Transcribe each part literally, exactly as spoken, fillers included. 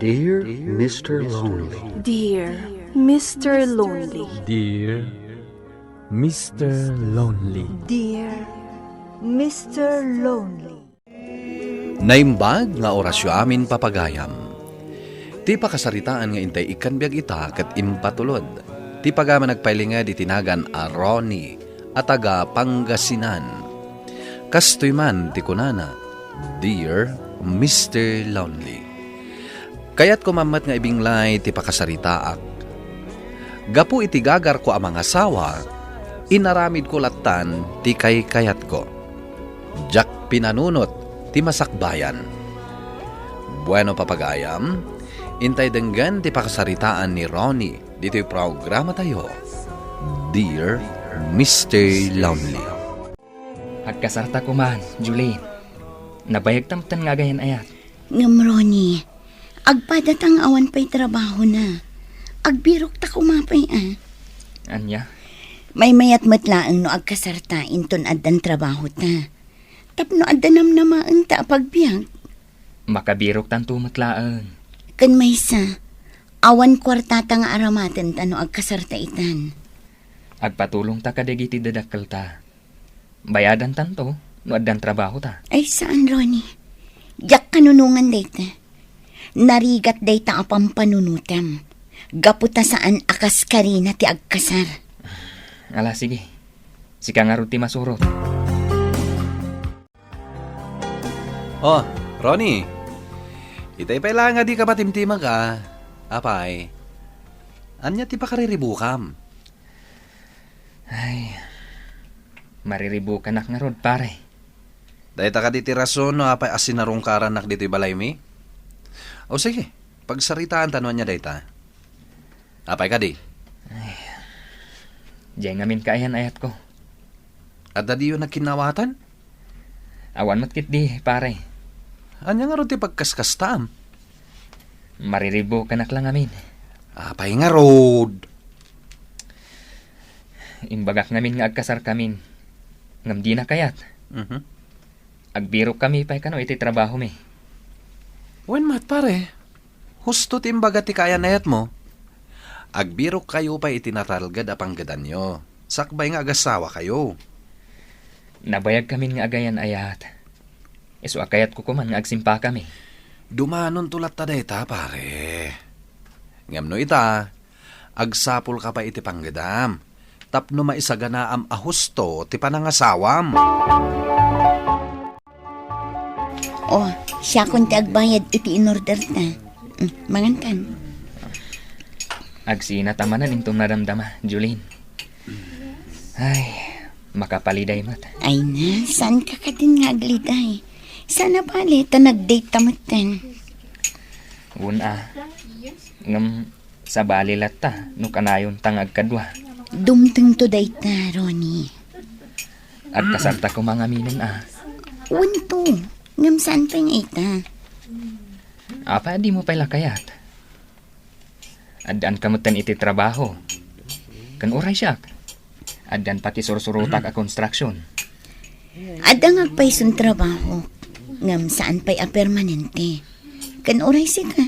Dear Mister Lonely. Dear Mister Lonely. Dear Mister Lonely. Dear Mister Lonely. Naimbag nga orasyo amin, papagayam. Ti pakasaritaan nga intay ikkan biag ita ket impatulod ti pagayam a nagpailinged iti nagan a Ronnie a taga Pangasinan. Kastoy man ti kunana, "Dear Mister Lonely." Kayatko man met nga ibinglay ti pakasaritaak. Gapu iti gagarko a mangasawa, inaramidko lattan ti kaykayatko. Diak pinanunot ti masakbayan. Bueno, papagayam, intay denggen ti pakasaritaan ni Ronnie ditoy programatayo, Dear Mister Lonely. Agkasarta koman, Julie. Nabayagta metten nga agayan-ayat. Ngem, Ronnie, agpadata nga awan pay trabahona. Agbirokta koma pay a. Ania? Maymayat met laeng no agkasarta inton addan trabahota. Tapno adda namnamaenta a pagbiag. Makabiroktanto met laeng. Ken maysa, awan kuartata nga aramatenta no agkasarta itan. Agpatulongta kadagiti dadakkelta. Bayadantanto no addan trabahota. Ay, saan, Ronnie. Diak kanunongan dayta. Narigat dayta a pampanunotam. Gapu ta saan a kas karina ti agkasar. Ala, sige. Sika ngarud ti masurot. Oh, Ronnie. Itay pay laeng a dika matimtimag a. Apay, ania ti pakariribukam? Ay, mariribukanak ngarud, pare. Dayta kadi ti rason no apay a sinarungkarannak ditoy balaymi? O sige, pagsaritaanta no ania dayta. Apay kadi? Ay, diay ngamin kaayan-ayatko. Adda diyo nagkinnawatan? Awan met ketdi, pare. Ania ngarud ti pagkaskastam? Mariribukanak la ngamin. Apay ngarud? Imbagak ngamin nga agkasarkamin, ngem dina kayat. Mhm. Agbirokkami pay kano iti trabahomi. Wen met, pare. Husto ti imbaga ti kaayan-ayatmo. Agbirokkayo pay iti natalged a panggedanyo, sakbay nga agasawakayo. Nabayagkamin nga agayan-ayat. Isu a kayatko koman nga agsimpakami. Dumanonto latta dayta, pare. Ngem no ita, agsapulka pay iti panggedam tapno maisaganaam a husto ti panangasawam. Oh, siakon ti agbayad iti inorderta. Mm, mangankan. Agsinata manen inton nadamdama, Julin. Ay, makapaliday met. Ay na, saan ka kadin nga agliday? Sana bale, ta nag-date ta metten. Wen a, ngem sabali latta no kanayonta nga agkadua. Dumtengto dayta, Ronnie. Agkasarta koma ngaminen a. Wen to, ngem saan pay nga ita? Apay a dimo pay la kayat? Addanka metten iti trabaho. Ken uray siak, addan pakisursurotak a konstruksion. Adda nga agpayson trabaho, ngem saan pay a permanente. Ken uray sika,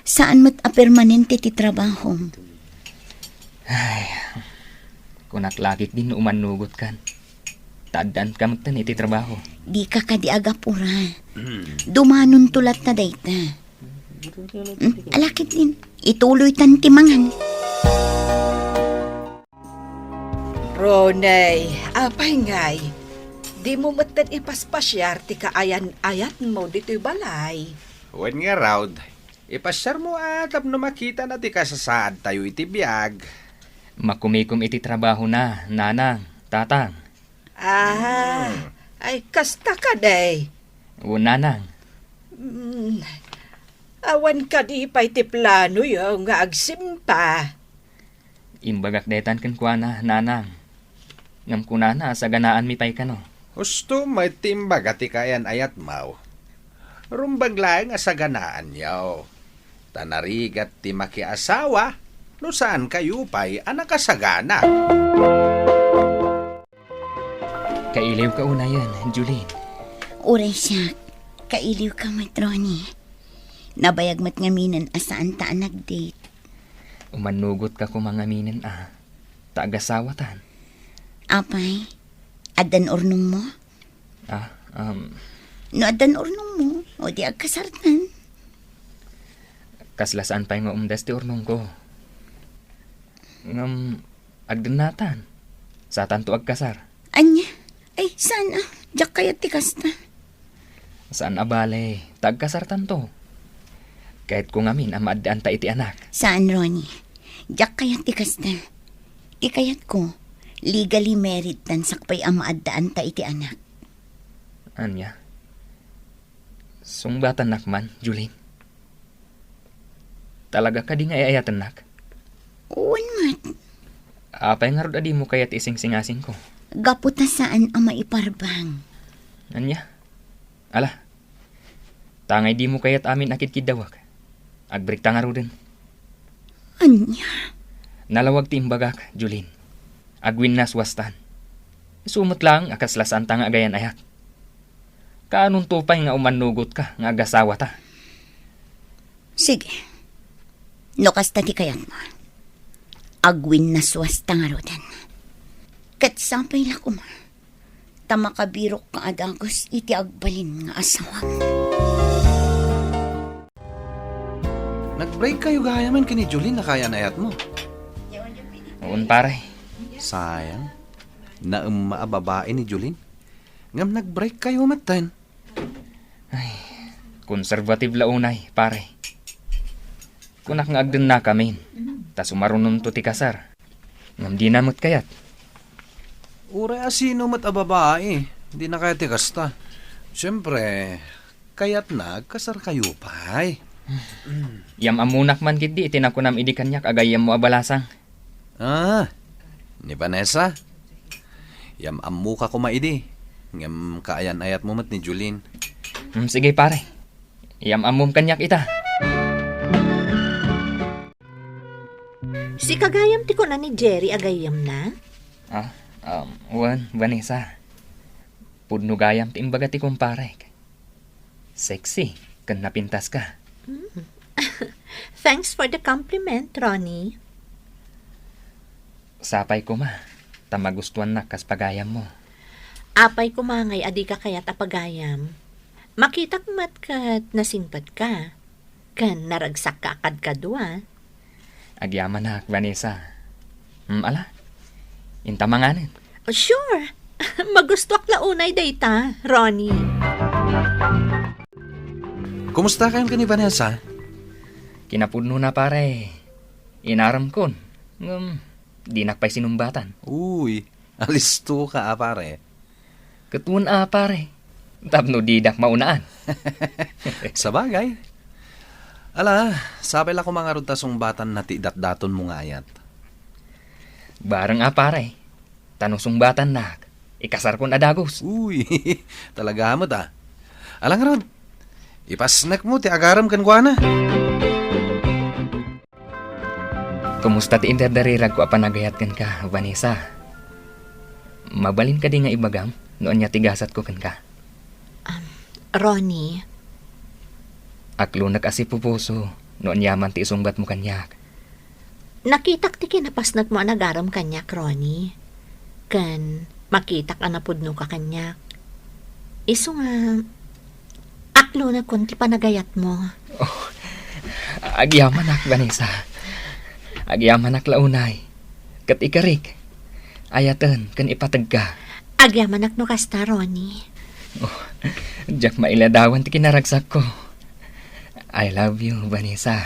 saan met a permanente ti trabahom. Ay, kunak lakik din no umannugotkan. Ta addanka metten iti trabaho. Dika kadi agapura. Dumanonto latta dayta. Hmm, alakit din. Ituloytan ti mangan. Roney, apay ngay, dimo metten ipaspasiar ti kaayan-ayatmo ditoy balay? Wen ngarud, ipasiarmo a tapno makitana ti kasasaadtayo iti biag. Makumikom iti trabahona, nanang, tatang. Ah, ay kasta kadi. Wen, nanang. Mm, awan kadi pay ti planoyo nga agsimpa? Imbagak daytan kenkuana, nanang. Ngem kunana a saganaanmi pay kano. Husto met ti imbaga ti kaayan-ayatmo. Rumbeng laeng a saganaanyo. Ta narigat ti makiasawa no saankayo pay a nakasagana. Kailiwka unayen, Julin. Uray siak, kailiwka met, Ronnie. Nabayag met ngaminen a saan ta a nag-date. Umannugot ka koma ngaminen a, ta agasawatan. Apay, addan urnongmo? Ah, um, No addan urnongmo, o di agkasartan. Kasla saan pay nga umdas ti urnongko. Ngem, agdennatan. Satanto agkasar. Ania? Ay, saan a? Diak kayat ti kasta. Saan a bale, ta agkasartanto. Kayatko ngamin a maaddaanta iti anak. Saan, Ronnie. Diak kayat ti kasta. Ti kayatko, legally married tan sakbay a maaddaanta iti anak. Ania? Sungbatannak man, Julin? Talaga kadi nga ay-ayatennak? Wen met. Apay ngarud a dimo kayat isingsingasingko? Gapu ta saan a maiparbang. Ania? Ala. Tangay dimo kayat amin a kidkiddawek. Agbreakta ngaruden. Ania? Nalawag ti imbagak, Julin. Agwinnaswastan. Isu met laeng a kasla saanta nga agayan-ayat. Kaanonto pay nga umannugotka nga agasawata? Sige. No kasta ti kayatmo, agwinnaswasta ngaruden. Ket sapay la koma ta makabirokka a dagus iti agbalin nga asawam. Nag-break kayo gayamen ken ni Jolene a kaayan-ayatmo? Wen, pare. Sayang. Naemma a babae ni Jolene. Ngem nag-break kayo metten. Ay, conservative la unay, pare. Kunak nga agdennakamin, ta sumarunonto ti kasar. Ngem dina met kayat. Uray a sino met a babae, dina kayat ti kasta. Siempre, kayatna agkasar kayo pay. Yam-ammonak man ketdi iti nakunam idi kaniak a gayyemmo a balasang. Ah, ni Vanessa? Yam-ammoka koma idi, ngem kaayan-ayatmo met ni Jolene. Hmm, sige, pare. Yam-ammom kaniak ita. Sika gayam ti kuna ni Jerry a gayyemna? Ah, um, wen, Vanessa. Pudno gayam ti imbaga ti kumparek. Sexy, ken napintaska. Mm. Thanks for the compliment, Ronnie. Sapay koma, ta magustuannak kas pagayammo. Apay koma ngay a dika kayat a pagayam. Makitak met ket nasingpetka. Ken naragsakka a kadkadua. Agyamanak, Vanessa. Hmm, ala? Inta manganen. Sure. Magustuak la unay dayta, Ronnie. Kumusta kayon ken ni Vanessa? Kinapudnona, pare. Inaremkon. Ngem, dinak pay sinumbatan. Uy, alistoka a, pare. Ket wen a, pare. Tapno didak maunaan. Sabagay. Ala, sapay la koma ngarud ta sungbatanna ti idatdatonmo nga ayat. Bareng a, pare. Ta no sungbatannak, ikasarkon a dagus. Uy, talaga met a. Ala ngarud, ipasnekmo ti agarem kenkuana. Kumusta ti indardariragko a panagayat kenka, Vanessa? Mabalin kadi nga ibagam no ania ti gasatko kenka? Um, Ronnie. Aklonek a sipupuso no aniaman ti isungbatmo kaniak. Nakitak ti kinapasnekmo a nagarem kaniak, Ronnie. Ken makitak a napudnoka kaniak. Isu nga, aklonekon ti panagayatmo. Oh, agyamanak, Vanessa. Agyamanak la unay. Ket ikarik, ayaten ken ipategka. Agyamanak no kasta, Ronnie. Oh, diak mailadawan ti kinaragsakko. I love you, Vanessa.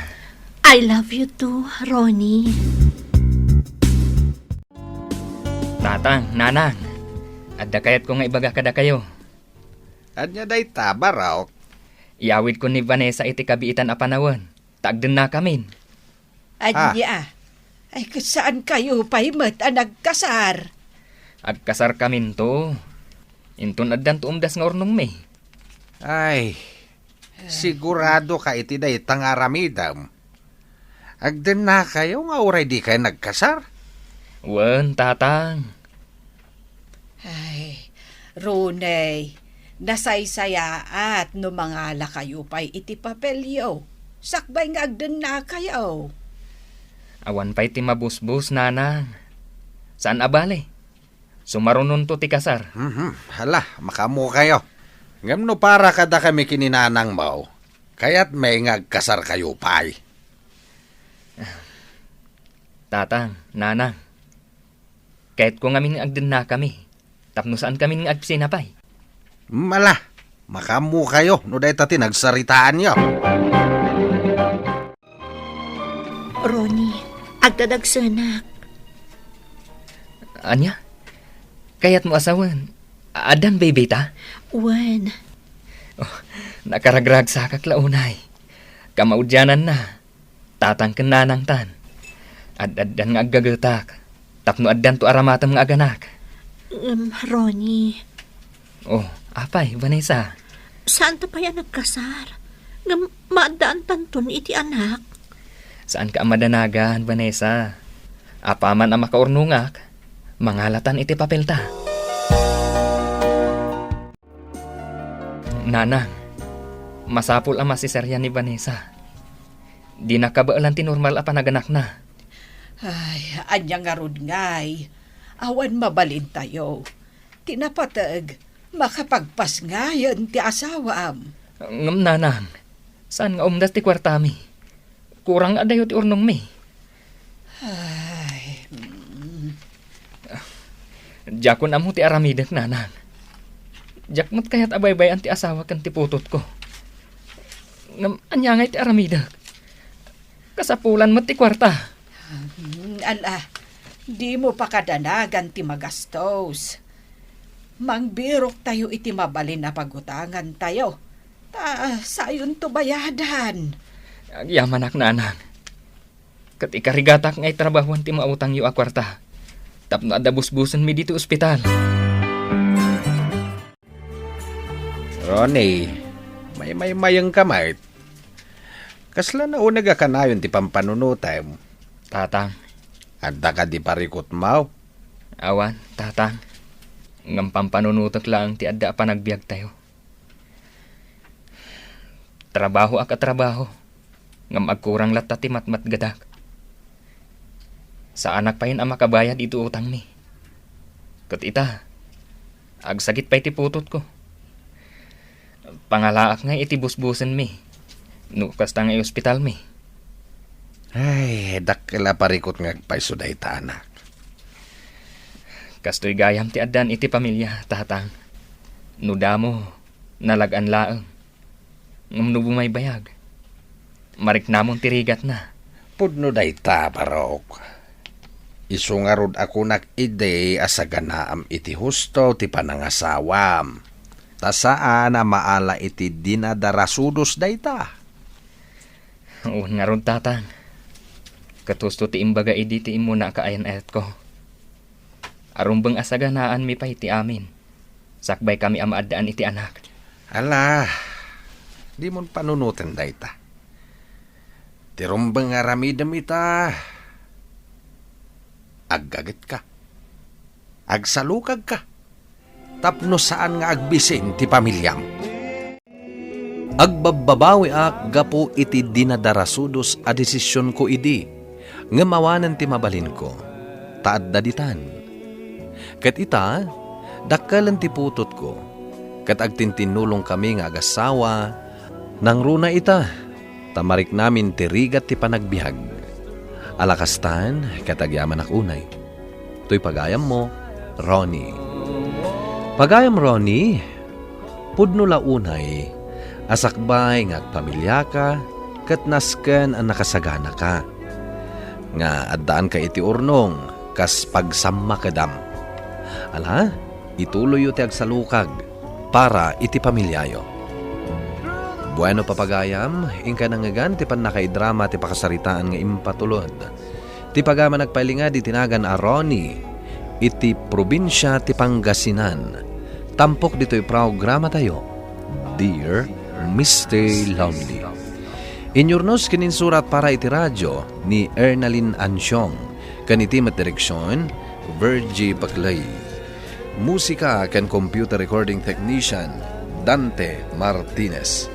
I love you too, Ronnie. Tatang, Nanang, adda kayatko nga ibaga kadakayo. Ania dayta, Barok? Iyawidko ni Vanessa iti kabiitan a panawen, ta agdennakamin. Ania? Ay, ket saan kayo pay met a nagkasar? Agkasarkaminto. Inton addanto umdas nga urnongmi. Ay, sigurado ka iti dayta nga aramidem? Agdennakayo nga uray dikayo nagkasar? Wen, Tatang. Ay, Ronnie, nasaysayaat no mangalakayo pay iti papelyo. sakbay nga agdennakayo. Awan pay ti mabusbos, nanang. Saan a bale. Sumarunonto ti kasar. Mhm. Hala, makaammokayo. Ngem no para kadakami ken ni nanangmo, kayatmi nga agkasarkayo pay. Tatang, nanang, kayatko ngamin nga agdennakami, tapno saankami nga agsinapay. Mala, makaammokayo no dayta ti nagsaritaanyo. Ronnie, agdadagsenak. Ania? Kayatmo a sawen? Addan baby ta? Wen. Oh, nakaragragsakak la unay. Kamaudiananna, tatang ken nanangtan. Ad-addan nga aggagetak, tapno addanto aramatem nga aganak. Em, Ronnie. Oh, apay, Vanessa? Saanta pay a nagkasar. Ngem maaddaantanton iti anak. Saanka a madanagan, Vanessa. Apaman a makaurnongak, mangalatan iti papelta. Nanang, masapul a masiserian ni Vanessa. Dina kabaelan ti normal a panaganakna. Ay, ania ngarud ngay? Awan mabalintayo. Ti napateg, makapagpasngayen ti asawam. Ngem, nanang, saan nga umdas ti kuartami? Kurang adayo ti urnongmi. Ay, mm. Diakon ammo ti aramidek, nanang. Diak met kayat a baybay-an ti asawa ken ti putotko. Ngem ania ngay ti aramidek? Kasapulan met ti kuarta. Hmm, ala, dimo pakadanagan ti magastos. Mangbiroktayo iti mabalin a pagutangantayo. Ta, sayonto bayadan. Agyamanak, nanang. Ket ikarigatak nga itrabahuan ti mautangyo a kuarta. Tapno adda busbusenmi ditoy ospital. Ronnie, maymaymayengka met. Kasla nauneg a kanayon ti pampanunotem? Tatang. Adda kadi parikutmo? Awan, tatang. Ngem pampanunotek laeng ti adda a panagbiagtayo. Trabahoak a trabaho, ngem agkurang latta ti matmatgedak. Saanak payen a makabayad iti utangmi. Ket ita, agsakit pay ti putotko. Pangalaak ngay iti busbusenmi, no kasta nga iospitalmi. Ay, dakkel a parikut nga agpayso dayta, anak. Kastoy gayam ti addan iti pamilia, tatang. No damo, nalag-an laeng. Ngem no bumaybayag, mariknamon ti rigatna. Pudno dayta, barok. Isu ngarud a kunak idi a saganaam iti husto ti panangasawam. Ta saan a maala iti dinadarasudos dayta. Wen ngarud, tatang. Ket husto ti imbaga idi ti immuna a kaayan-ayatko. Arumbeng a saganaanmi pay ti amin. Sakbay kami a maaddaan iti anak. Ala, dimon panunoten dayta. Ti rumbeng nga aramidem ita, aggagetka. Agsalukagka. Tapno saan nga agbisin ti pamiliam. Agbabbabawiak gapu iti dinadarasudos a desisionko idi, ngem awanen ti mabalinko, ta adda ditan. Ket ita, dakkelen ti putotko, ket agtintinnulongkami nga agassawa, nangruna ita, ta mariknamin ti rigat ti panagbiag. Ala kastan, ket agyamanak unay. Toy pagayammo, Ronnie. Pagayam Ronnie, pudno la unay a sakbay nga agpamiliaka ket nasken a nakasaganaka, nga addaanka iti urnong kas pagsammakedam. Ala, ituloyyo ti agsalukag para iti pamiliayo. Bueno, papagayam, inka nangngegan ti pannakaidrama ti pakasaritaan nga impatulod ti pagayam a nagpailingad iti nagan a Ronnie iti probinsia ti Pangasinan. Tampok ditoy programatayo, Dear Mister Lonely. Inyurnos ken insurat para iti radio ni Ernalyn Ansiong, ken iti met direksion, Virgie Baclay. Musika ken computer recording technician, Dante Martinez.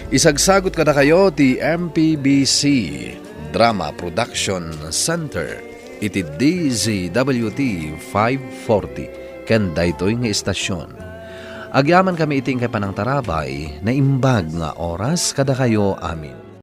Isagsagut kadakayo ti M P B C Drama Production Center iti D Z W T five forty ken daytoy nga istasyon. Agyamankami iti inkay panangtarabay, naimbag nga oras kadakayo amin.